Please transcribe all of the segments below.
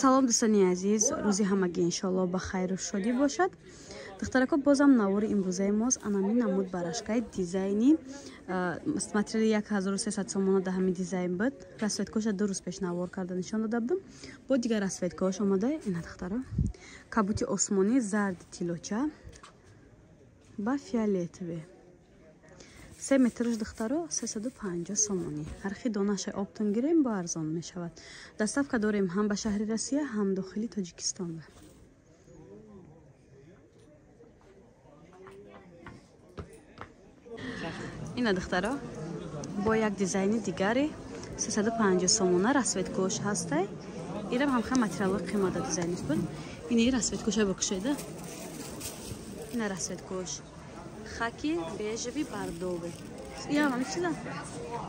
Салом, дӯстони азиз, рӯзи ҳамагӣ иншоалло ба хайру шодӣ бошад. Духтарако, бозам навори имрӯзаи мост анами намуд барашкаи дизайни материали 1300 сомона да ҳамин дизайн буд. Расцветкоша 2 рӯз пеш навор карда нишон дода будам. Бо дигар расцветкош омада. Ина, духтаро, кабути осмонӣ, зарди тиллоча ба фиолетовый. 3 метраш, духтаро, 350 сомонӣ. Ҳархи донаша оптом гирем, бо арзон мешавад. Доставка дорем ҳам ба шаҳри Россия, ҳам дохили Тоҷикистон. Ина, духтаро, бо як дизайни дигаре 350 сомона, расцветкош ҳастай. Ирам ҳамха материалҳои қимата дизайниш буд. Ини расцветкоша бикушеда. Ина расцветкош хаки, бежевый, бордовый. Ям ҳами чиза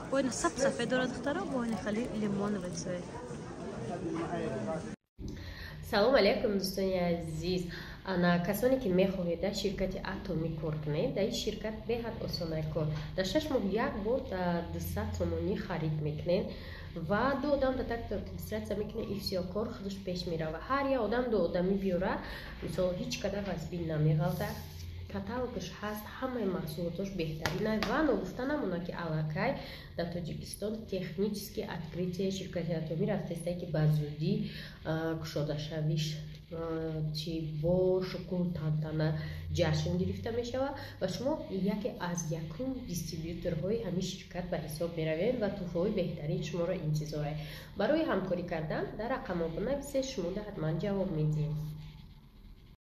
бо ина сап сафед дорад, духтаро, бо ина хеле лимоновый цвет. Салом алейкум, дӯстони азиз. Ана, касоне ки мехоҳед дар ширкати Атомӣ кор кунед, дар ин ширкат беҳад осонай кор. Дар 6 моҳ як бор дар 200 сомонӣ харид мекунед ва ду одам да так регистрация мекунед, и всё, кор худаш пеш мерава. Ҳар як одам ду одамӣ биёра, мисол, ҳеҷ када вазбин намеғалта. Каталогаш ҳаст, ҳамаи маҳсулотош беҳтарина. Ва ногуфта намонад, ки аллакай дар Тоҷикистон технически открытие ширкати Атомӣ рафтаистае, ки ба зудӣ кушодашавиш чи бо шукӯҳу тантана ҷашн гирифта мешавад ва шумо яке аз якум дистрибьюторҳои ҳамин ширкат ба ҳисоб меравед ва тӯҳфаҳои беҳтарин шуморо интизорад. Барои ҳамкорӣ кардан дар рақамҳо бинависед, шумо ҳатман ҷавоб медиҳем.